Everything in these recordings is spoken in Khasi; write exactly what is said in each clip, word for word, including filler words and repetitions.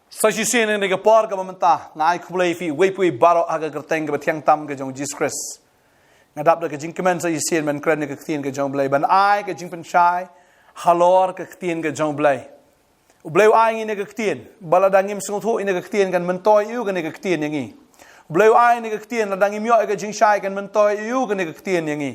Sa shisien ha kane ka por kaba mynta, nga ai khublei ïa phi, uwei pa uwei baroh ha ka kyrteng kaba thiang tam ka jong u Jisu Khrist. Nga dap da ka jingkmen sa shisien ban kren ïa ka ktien ka jong u Blei, ban ai ka jingpynshai halor ka ktien ka jong u Blei. U Blei u ai ïa ngi kane ka ktien, ba lada ngim sngewthuh ïa kane ka ktien kan myntoi ïa u kane ka ktien ïa ngi. U Blei u ai ïa ngi kane ka ktien, lada ngim ïoh ïa ka jingshai kan myntoi ïa u kane ka ktien ïa ngi.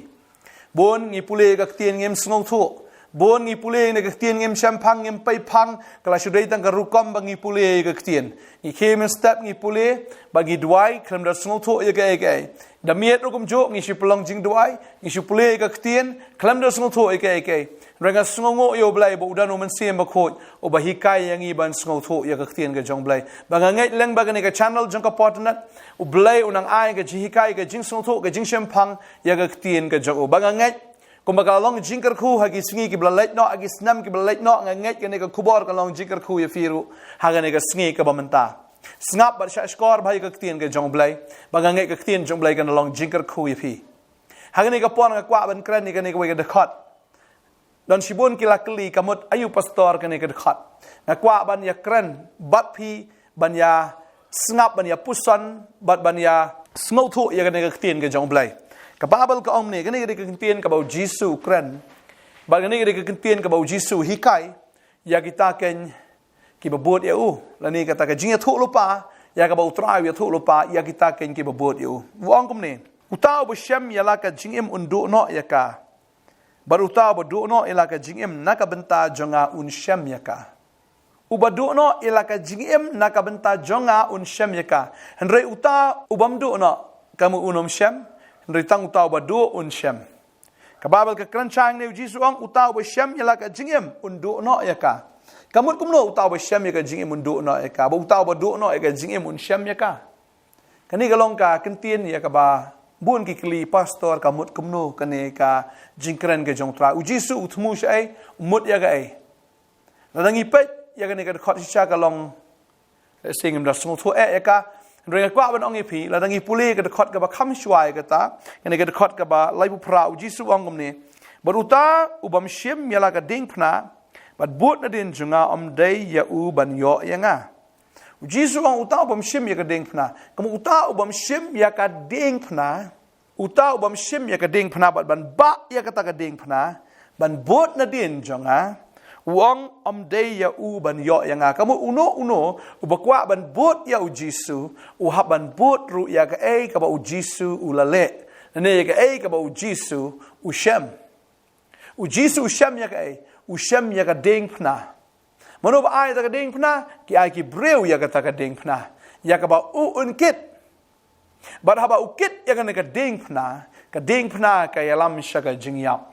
Bun ngi pule ïa ka ktien ngim sngewthuh. Bun ngi pule ïa kane ka ktien ngim shemphang, ngim peiphang, ka la shu dei tang ka rukom ba ngi pule ïa ka ktien. Ngi khie mynstep ngi pule, ba ngi duwai, khlem da sngewthuh ïa kaei kaei. Da miet ruh kumjuh, ngi shu pynlong jingduwai, ngi shu pule ïa ka ktien, khlem da sngewthuh ïa kaei kaei. Hynrei nga sngewnguh ïa u Blei ba u don u Mynsiem Bakhuid, uba hikai ïa ngi ban sngewthuh ïa ka ktien ka jong u Blei. Ba nga ngeit lem ba kane ka channel jong ka Potternet, u Blei u nang ai ka jinghikai, ka jingsngewthuh, ka jingshemphang ïa ka ktien ka jong u. Ba nga ngeit, kumba ka la long jingkyrkhu ha ki sngi kiba la leit noh, ha ki snem kiba la leit noh, nga ngeit kane ka khubor ka long jingkyrkhu ïa phi ruh ha kane ka sngi kaba mynta. Sngap bad shahshkor bha ïa ka ktien ka jong u Blei, ba nga ngeit ka ktien jong u Blei kan long jingkyrkhu ïa phi. Ha kane ka por nga kwah ban kren ïa kane kawei ka dkhot. Don shibun ki la kylli, ka mut aïu pastor kane ka dkhot. Nga kwah ban ïa kren bad phi, ban ïa sngap, ban ïa puson, bad ban ïa sngewthuh ïa kane ka ktien ka jong u Blei. Ka Baibl ka ong kumne, kane ka dei ka ktien kaba u Jisu u kren. Bad kane ka dei ka ktien kaba u Jisu u hikai ïa kita kein kiba bud ïa u, lane kata ka jingïathuhlypa ïa kaba u Trai u ïathuhlypa ïa kita kein kiba bud ïa u. U ong kumne: Uta uba shem ïa la ka jingim un duh noh ïa ka, bad uta uba duh noh ïa la ka jingim na ka bynta jong nga un shem ïa ka. Uba duh noh ïa la ka jingim na ka bynta jong nga un shem ïa ka. Hynrei uta u bym duh noh, ka mut un ym shem, hynrei tang uta uba duh un shem. Ka Baibl ka kren shai hangne, u Jisu u ong, uta uba shem ïa la ka jingim un duh noh ïa ka. Ka mut kumno uta uba shem ïa ka jingim un duh noh ïa ka, bad uta uba duh noh ïa ka jingim un shem ïa ka? Kane ka long ka ktien ïa kaba bun ki kylli, pastor, ka mut kumno kane ka jingkren ka jong u Trai. U Jisu u thmu shaei, u mut ïa kaei? Lada ngi peit ïa kane ka dkhot shisha ka long, eh, shisha ngim da sngewthuh eh ïa ka. Hynrei nga kwah ban ong ïa phi, lada ngi pule ka dkhot kaba kham shuwa ïa kata, kane ka dkhot kaba laiphew phra, u Jisu u ong kumne: Bad uta u bym shem ïa la ka diengphna bad bud nadien jong nga, ym dei ïa u ban ïoh ïa nga. U Jisu u ong uta u bym shem ïa ka diengphna. Ka mut uta u bym shem ïa ka diengphna, uta u bym shem ïa ka diengphna bad ban bah ïa kata ka diengphna, ban bud nadien jong nga, u ong ym dei ïa u ban ïoh ïa nga. Ka mut uno uno uba kwah ban bud ïa u Jisu, u hap ban bud ruh ïa kaei kaba u Jisu u la leh, lane ïa kaei kaba u Jisu u shem. U Jisu u shem ïa kaei? U shem ïa ka diengphna. Mano ba ai ïa ka diengphna? Ki ai ki briew ïa kata ka diengphna, ïa kaba u un kit. Bad haba u kit ïa kane ka diengphna, ka diengphna ka ïalam sha ka jingïap,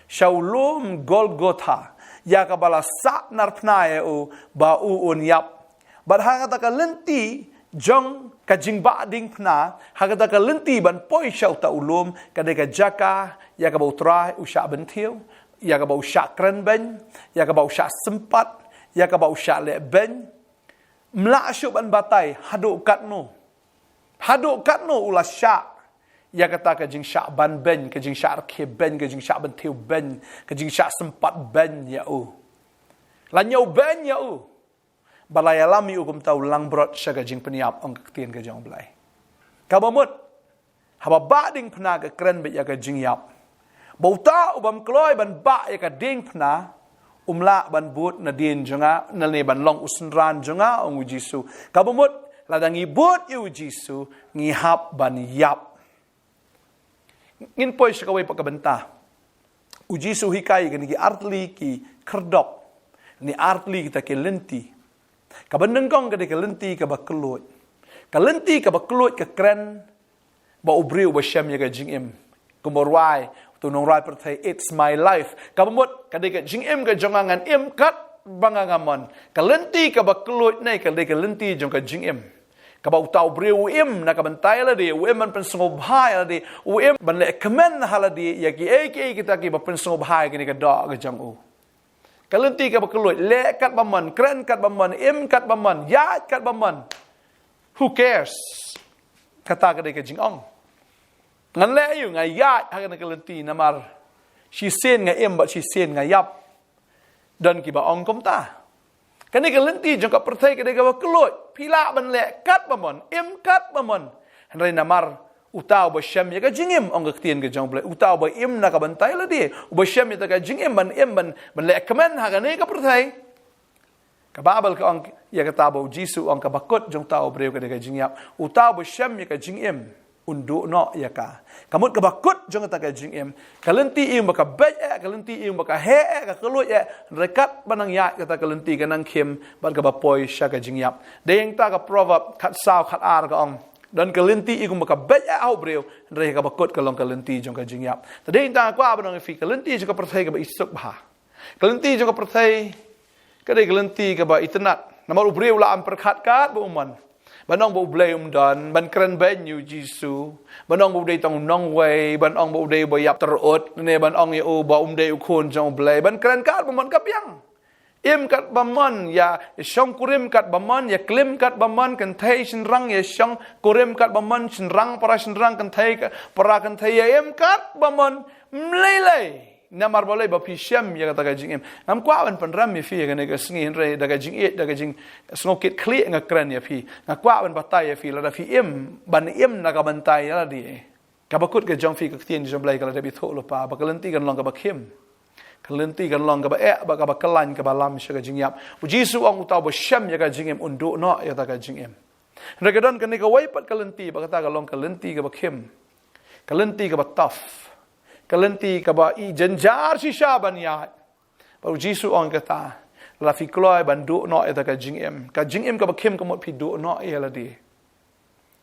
sha u lum Golgotha, ïa kaba la sahnarphna ïa u ba u un ïap. Bad ha kata ka lynti jong ka jingbah diengphna, ha kata ka lynti ban poi sha uta u lum, ka dei ka jaka ïa kaba u Trai u shah bynthiew, ïa kaba u shah kren beiñ, ïa kaba u shah sympat, ïa kaba u shah leh beiñ. Ym lah shuh ban batai haduh katno, haduh katno u la shah ïa kata ka jingshah ban beiñ, ka jingshah rkhie beiñ, ka jingshah bynthiew beiñ, ka jingshah sympat beiñ ïa u. La ñiew beiñ ïa u, ba la ïalam ïa u kumta u langbrot sha ka jingpynïap, ong ka ktien ka jong u Blei. Kaba mut, haba bah diengphna ka kren beit ïa ka jingïap. Ba uta u bym kloi ban bah ïa ka diengphna um lah ban bud nadien jong nga, lane ban long u synran jong nga, ong u Jisu. Kaba mut, lada ngi bud ïa u Jisu, ngi hap ban ïap. Ngin poi sha kawei pat ka bynta. U Jisu u hikai ïa kine ki artylli ki khyrdop, ne artylli kita ki lynti. Kaba nyngkong ka dei ka lynti kaba kylluid. Ka lynti kaba kylluid ka kren ba u briew uba shem ïa ka jingim. Kumba rwai uto u nongrwai pyrthei, "It's my life." Kaba mut, ka dei ka jingim ka jong nga, ngan im katba nga nga mon. Ka lynti kaba kylluid ne ka dei ka lynti jong ka jingim, kaba uta u briew u im na ka bynta ïa lade, u im ban pynsngewbha ïa lade, u im ban leh kmen ha lade ïa kiei kiei kita kiba pynsngewbha ïa kane ka doh ka jong u. Ka lynti kaba kylluid, leh katba mon, kren katba mon, im katba mon, ïaid katba mon. Who cares? Kata ka dei ka jingong. Ngan leh aïu, nga ïaid ha kane ka lynti namar shisien nga im bad shisien nga ïap. Don kiba ong kumta. Kane ka lynti jong ka pyrthei ka dei kaba kylluid. Phi lah ban leh kat ba mon, im kat ba mon. Hynrei namar uta uba shem ïa ka jingim, ong ka ktien ka jong U Blei, uta uba im na ka bynta ïa lade, uba shem ïa kata ka jingim ban im, ban, ban leh kmen ha kane ka pyrthei. Ka Baibl ka ong ïa kata ba U Jisu u ong kaba kut jong uta u briew ka dei ka jingïap. Uta uba shem ïa ka jingim un duh noh ïa ka. Ka mut kaba kut jong kata ka jingim, ka lynti im ba ka beit eh, ka lynti im ba ka heh eh, ka kylluid eh, hynrei katba nang ïaid kata ka lynti ka nang khim bad kaba poi sha ka jingïap. Dei hangta ka Proverb khatsaw khatar ka ong, don ka lynti im ba ka beit eh ha u briew, hynrei kaba kut ka long ka lynti jong ka jingïap. Te dei hangta nga kwah ban ong ïa phi, ka lynti jong ka pyrthei kaba isuk bha, ka lynti jong ka pyrthei ka dei ka lynti kaba itynnad. Namar u briew u la ym pyrkhat kat ba u mon, ban ong ba U Blei um don, ban kren beiñ ïa U Jisu, ban ong ba u dei tang u nongwei, ban ong ba u dei uba ïap tyrut, ne ban ong ïa u ba um dei u khun jong U Blei, ban kren kat ba mon ka biang. Im kat ba mon, ïa shongkurim kat ba mon, ïa klim kat ba mon, kynthei shynrang, ïa shongkurim kat ba mon, shynrang para shynrang, kynthei ka-, para kynthei, ïa im kat ba mon, ym lei lei. Namar balei? Ba phi shem ïa kata ka jingim. Ngam kwah ban pynrem ïa phi ïa kane ka sngi, hynrei da ka jingïeit, da ka jingsngewkitkhlieh nga kren ïa phi. Nga kwah ban batai ïa phi, lada phi im, ban im na ka bynta ïa lade, kaba kut ka jong phi, ka ktien jong U Blei ka la dep ithuh lypa ba ka lynti kan long kaba khim. Ka lynti kan long kaba eh, ba kaba kyllain, kaba lam sha ka jingïap. U Jisu u ong uta uba shem ïa ka jingim un duh noh ïa kata ka jingim. Hynrei ka don kane kawei pat ka lynti, ba kata ka long ka lynti kaba khim, ka lynti kaba tough, ka lynti kaba i jynjar shisha ban ïaid. Bad U Jisu u ong kata, lada phi kloi ban duh noh ïa kata ka jingim, ka jingim kaba khim, ka mut phi duh noh ïa lade.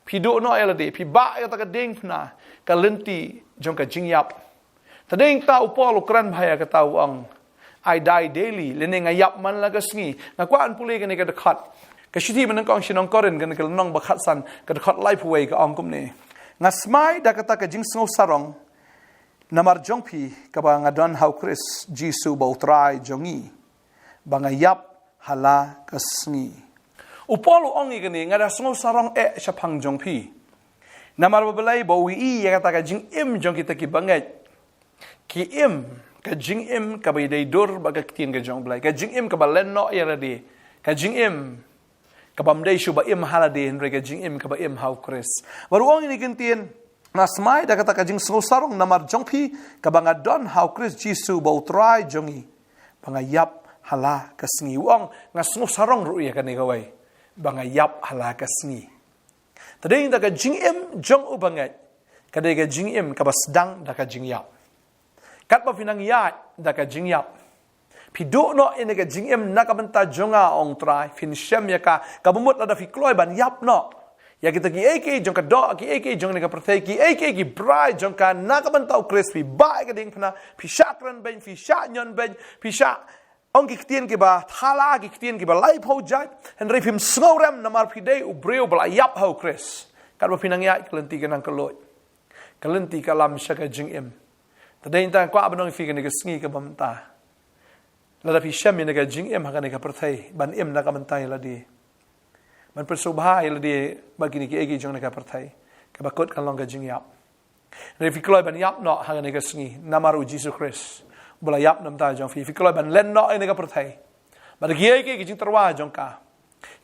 Phi duh noh ïa lade, phi bah ïa kata ka diengphna, ka lynti jong ka jingïap. Te dei hangta u Paul u kren bha ïa kata, u ong, "I die daily," lane nga ïap man la ka sngi. Nga kwah ban pule kane ka dkhot. Ka shithi mynnyngkong sha ki nong Korinth, kane ka lynnong ba khatsan, ka dkhot laiphew wei, ka ong kumne: Nga smai da kata ka jingsngewsarong namar jong phi, kaba nga don ha U Khrist Jisu uba U Trai jong ngi, ba nga ïap ha la ka sngi. U Paul u ong ïa kane, nga da sngewsarong eh shaphang jong phi. Namar balei? Ba u ïohi ïa kata ka jingim jong kita ki bangeit. Ki im ka jingim kaba ïadei dur bad ka ktien ka jong U Blei, ka jingim kaba len noh ïa lade, ka jingim kaba ym dei shuh ba im ha lade, hynrei ka jingim kaba im ha U Khrist. Bad u ong ïa kane ka ktien, "Nga smai da kata ka jingsngewsarong namar jong phi, kaba nga don ha U Khrist Jisu uba U Trai jong ngi, ba nga ïap ha la ka sngi." U ong, "Nga sngewsarong ruh ïa kane kawei, ba nga ïap ha la ka sngi." Te dei hangta ka jingim jong u bangeit ka dei ka jingim kaba sdang da ka jingïap. Katba phi nang ïaid da ka jingïap, phi duh noh ïa kane ka jingim na ka bynta jong nga, ong Trai, phin shem ïa ka. Kaba mut lada phi kloi ban ïap noh ïa kita kiei kiei jong ka doh, kiei kiei jong kane ka pyrthei, kiei kiei ki brai jong ka, na ka bynta U Khrist, phi bah ïa ka diengphna, phi shah kren beiñ, phi shah ñion beiñ, phi shah ong ki ktien kiba thala, ki ktien kiba laiphew jait, hynrei phim sngewrem namar phi dei u briew ba la ïap ha U Khrist. Katba phi nang ïaid, ka lynti ka nang kylluid, ka lynti ka lam sha ka jingim. Te dei hangta nga kwah ban ong ïa phi kane ka sngi kaba mynta, lada phi shem ïa kane ka jingim ha kane ka pyrthei, ban im na ka bynta ïa lade, ban pynsngewbha ïa lade bad kine kiei kiei jong kane ka pyrthei, kaba kut kan long ka jingïap. Hynrei phi kloi ban ïap noh ha kane ka sngi namar U Jisu Khrist uba la ïap na ka bynta jong phi. Phi kloi ban len noh ïa kane ka pyrthei bad kiei kiei ki jingtyrwa jong ka,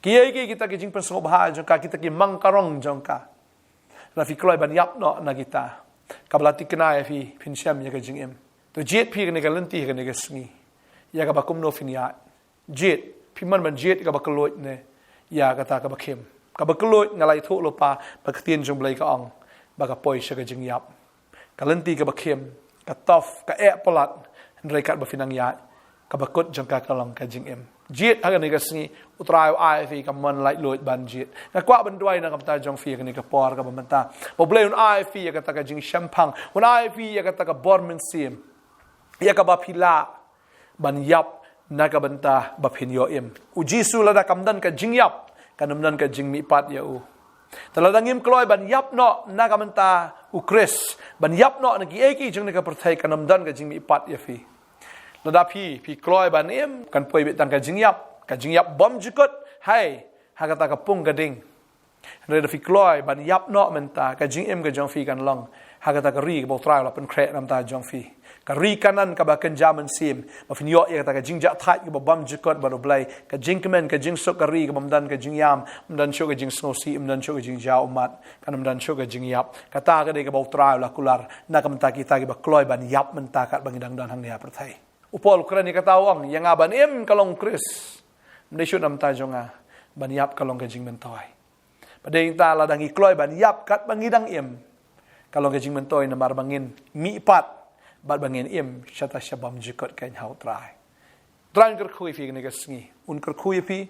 kiei kiei kita ki jingpynsngewbha jong ka, kita ki mangkarong jong ka. Lada phi kloi ban ïap noh na kita, kaba la thikna ïa phi, phin shem ïa ka jingim. To jied phi kane ka lynti, kane ka sngi, ïa kaba kumno phin ïaid. Jied, phi mon ban jied ïa kaba kylluid ne ïa kata kaba khim? Kaba kylluid, nga la ïathuh lypa ba ka ktien jong U Blei ka ong ba ka poi sha ka jingïap. Ka lynti kaba khim, ka tough, ka eh palat, hynrei katba phi nang ïaid, kaba kut jong ka ka long ka jingim. Jied ha kane ka sngi, U Trai u ai ïa phi ka mon laitluid ban jied. Nga kwah ban duwai na ka bynta jong phi ha kane ka por kaba mynta, ba U Blei un ai ïa phi ïa kata ka jingshemphang, un ai ïa phi ïa kata ka bor mynsiem, ïa kaba phi lah ban ïap na ka bynta ba phin ïoh im. U Jisu, lada kam don ka jingïap, kan ym don ka jingmihpat ïa u. Te lada ngim kloi ban ïap noh na ka bynta U Khrist, ban ïap noh na kiei kiei jong kane ka pyrthei, kan ym don ka jingmihpat ïa phi. Lada phi, phi kloi ban im, kan poi beit tang ka jingïap, ka jingïap bymjukut, hai ha kata ka pung ka ding. Hynrei lada phi kloi ban ïap noh mynta, ka jingim ka jong phi kan long ha kata ka ri kaba U Trai u la pynkhreh na ka bynta jong phi. Ka ri Kanaan kaba kynja mynsiem, ba phin ïoh ïa kata ka jingjahthait kaba bymjukut bad U Blei, ka jingkmen, ka jingsuk, ka ri kaba ym don ka jingïam, ym don shuh ka jingsngewsih, ym don shuh ka jingjaw ummat, kan ym don shuh ka jingïap. Kata ka dei kaba U Trai u la kular na ka bynta kita kiba kloi ban ïap mynta katba ngi dang don hangne ha pyrthei. U Paul u kren ïa kata, u ong, ïa nga ban im ka long Khrist. Ym dei shuh na bynta jong nga, ban ïap ka long ka jingmyntoi. Ba dei ngi ta lada ngi kloi ban ïap katba ngi dang im, ka long ka jingmyntoi namar ba ngin mihpat bad ba ngin im shata sha bymjukut keiñ ha U Trai. U Trai un kyrkhu ïa phi kane ka sngi, un kyrkhu ïa phi.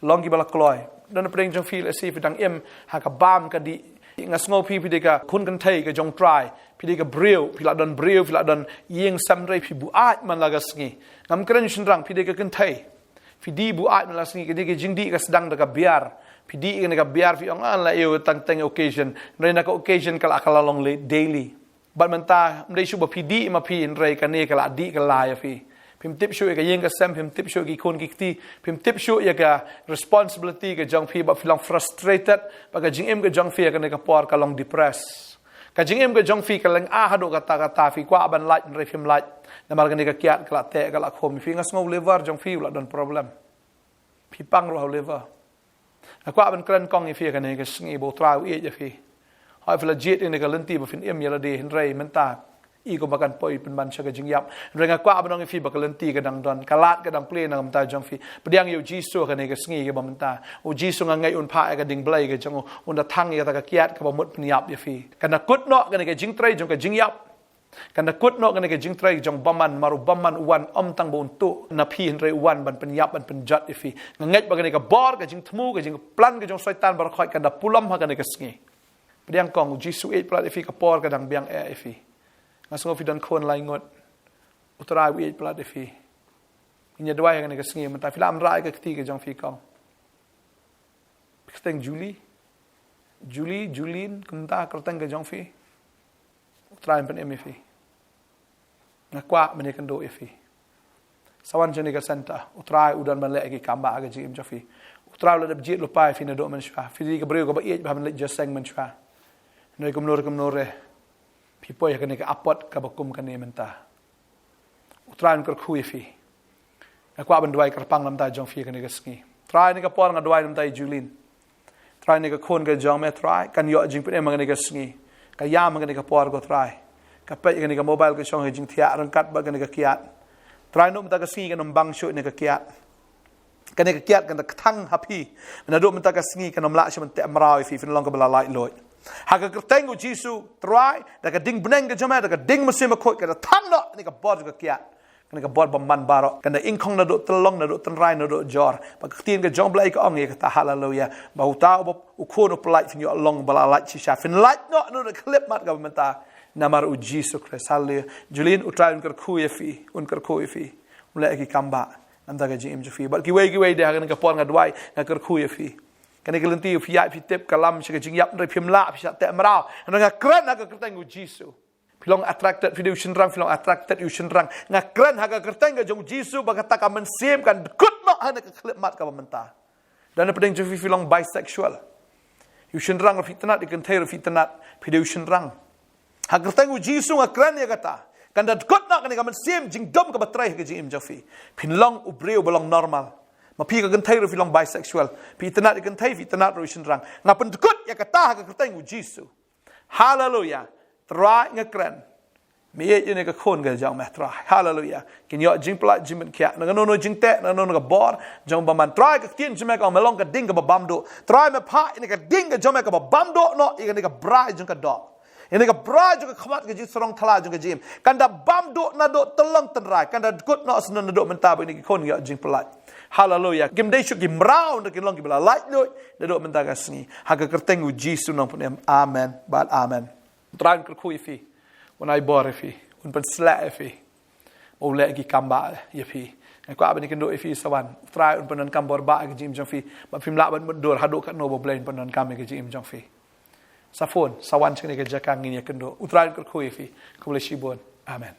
Long kiba la kloi. Don napdeng jong phi lehse phi dang im ha ka bam ka dih. Nga sngew phi, phi dei ka khun kynthei ka jong U Trai. Phi dei ka briew, phi la don briew, phi la don ïing sem, hynrei phi buaid man la ka sngi. Ngam kren ïa u shynrang, phi dei ka kynthei. Phi dih buaid man la sngi, ka dei ka jingdih ka sdang da ka biar. Phi dih kane ka biar, phi ong, ah, la ïoh tang teng occasion. Hynrei na ka occasion ka la, ka la long le daily. Bad mynta ym dei shuh ba phi dih ma phi, hynrei kane ka la dih kylla ïa phi. Phim tip shuh ïa ka ïing ka sem, phim tip shuh ïa ki khun ki kti, phim tip shuh ïa ka responsibility ka jong phi, bad phi long frustrated bad ka jingim ka jong phi ha kane ka por, ka long depressed. Ka jingim ka jong phi ka lynga haduh katta katta, phi kwah ban lait hynrei phim lait. Namar kane ka kiad ka la teh, ka la khum ïa phi. Nga sngew liver jong phi u la don problem. Phi pang ruh ha u liver. Nga kwah ban kren kong ïa phi ha kane ka sngi ba U Trai u ïeit ïa phi. Hooid phi la jied ïa kane ka lynti ba phin im ïa lade, hynrei mynta i kumba kan poi pynban sha ka jingïap. Hynrei nga kwah ban ong ïa phi ba ka lynti ka dang don, ka lad ka dang plie na ka bynta jong phi. Pdiang ïa U Jisu ha kane ka sngi kaba mynta. U Jisu nga ngeit un phah ïa ka ding Blei ka jong u, un da thang ïa kata ka kiad kaba mut pynïap ïa phi. Kan da kut noh kane ka jingtrei jong ka jingïap. Kan da kut noh kane ka jingtrei jong bymman, namar u bymman u wan ym tang ba un tuh na phi, hynrei u wan ban pynïap, ban pynjot ïa phi. Nga ngeit ba kane ka bor, ka jingthmu, ka jingplan ka jong Soitan baroh khoit kan da pulom ha kane ka sngi. Pdiang kong, U Jisu u ïeit palat ïa phi, ka por ka dang biang eh ïa phi. Nga sngew phi don khun lai ngut. U Trai u ïeit palat ïa phi. Ngin ïa duwai ha kane ka sngi, mynta phi lah ban rah ïa ka kti ka jong phi kong. Kyrteng Julie. Julie, Julien, kumta kyrteng ka jong phi. U Trai un pynim ïa phi. Nga kwah ban ïakynduh ïa phi. Sa wan shane ka center. U Trai u don ban leh ïa ki kambah ha ka jingim jong phi. U Trai u la dep jied lypa ïa phi naduh mynshuwa. Phi dei ka briew kaba ïeit bha ban leit jingïaseng mynshuwa. Hynrei kumno re kumno re, phi poi ha kane ka apot kaba kum kane mynta. U Trai un kyrkhu ïa phi. Nga kwah ban duwai kyrpang na ka bynta jong phi ha kane ka sngi. Trai, ha kane ka por nga duwai na ka bynta i Julien. Trai, kane ka khun ka jong me, Trai, kan ïoh jingpynim ha kane ka sngi. Ka ïam ha kane ka por ko Trai. Ka peit ha kane ka mobile ka shong ha ka jingthiah ryngkat bad kane ka kiad. Trai, naduh mynta ka sngi kan ym bang shuh ïa kane ka kiad. Kane ka kiad kan da kthang ha phi. Naduh mynta ka sngi kan ym lah shuh ban teh mraw ïa phi, phin long kaba la laitluid. Ha ka kyrteng U Jisu, Trai, da ka ding bneng ka jong me, da ka ding mynsiem bakhuid, kan da thang noh kane ka bor jong ka kiad. Kane ka bor bymman baroh, kan da ingkhong naduh tyllong, naduh tynrai, naduh jor. Ba ka ktien ka jong U Blei ka ong ïa kata, haleluya. Ba uta uba u khun u pyllait phin ïoh long ba la lait shisha. Phin lait noh naduh ka khyllipmat kaba mynta. Namar U Jisu Khrist, haleluya. Julien, U Trai un kyrkhu ïa phi, un kyrkhu ïa phi. Un leh ïa ki kambah na ka bynta ka jingim jong phi. Bad kiwei kiwei de ha kane ka por nga duwai, nga kyrkhu ïa phi. Kane ka lynti phi ïaid phi tip ka lam sha ka jingïap, hynrei phim lah, phi shah teh mraw. Hynrei nga kren ha ka kyrteng U Jisu. Phi long attracted, phi dei u shynrang, phi long attracted ïa u shynrang. Nga kren ha ka kyrteng ka jong U Jisu ba kata ka mynsiem kan dkut noh ha kane ka khyllipmat kaba mynta. Don napdeng jong phi phi long bisexual. Ïa u shynrang ruh phi itynnad, ïa ka kynthei ruh phi itynnad, phi dei u shynrang. Ha ka kyrteng U Jisu nga kren ïa kata. Kan da dkut noh kane ka mynsiem jingdum kaba trei ha ka jingim jong phi. Phin long u briew ba long normal. Ma phi ka kynthei ruh phi long bisexual. Phi itynnad ïa ka kynthei, phi itynnad ruh ïa u shynrang. Nga pyndkut ïa kata ha ka kyrteng U Jisu. Haleluya. Trai, nga kren. Me ïeit ïa kane ka khun ka jong me, Trai. Haleluya. Kin ïoh jingpyllait jingpynkhiah. Na kano kano jingteh, na kano kano ka bor jong bymman. Trai, ka ktien jong me ka ong me long ka ding kaba bam duh. Trai, me phah ïa kane ka ding ka jong me kaba bam duh noh ïa kane ka brai jong ka doh. Ïa kane ka brai jong ka khmat ka jingsarong thala jong ka jingim. Kan da bam duh naduh tyllong tynrai. Kan da dkut noh shen naduh mynta ba kine ki khun ïoh jingpyllait. Haleluya. Kim dei shuh ki mraw, hynrei kin long kiba la laitluid naduh mynta ka sngi. Ha ka kyrteng U Jisu nongpynim. Amen. Bad amen. U Trai un kyrkhu ïa phi. Un ai bor ïa phi. Un pynshlur ïa phi. Ba u leh ïa ki kambah ïa phi. Nga kwah ban ïakynduh ïa phi sa wan. U Trai un pyndonkam bor bah ïa ka jingim jong phi. Ba phim lah ban mutdur haduh katno ba U Blei un pyndonkam ïa ka jingim jong phi. Sa phone, sa wan sha kane ka jaka ngin ïakynduh. U Trai un kyrkhu ïa phi. Khublei shibun. Amen.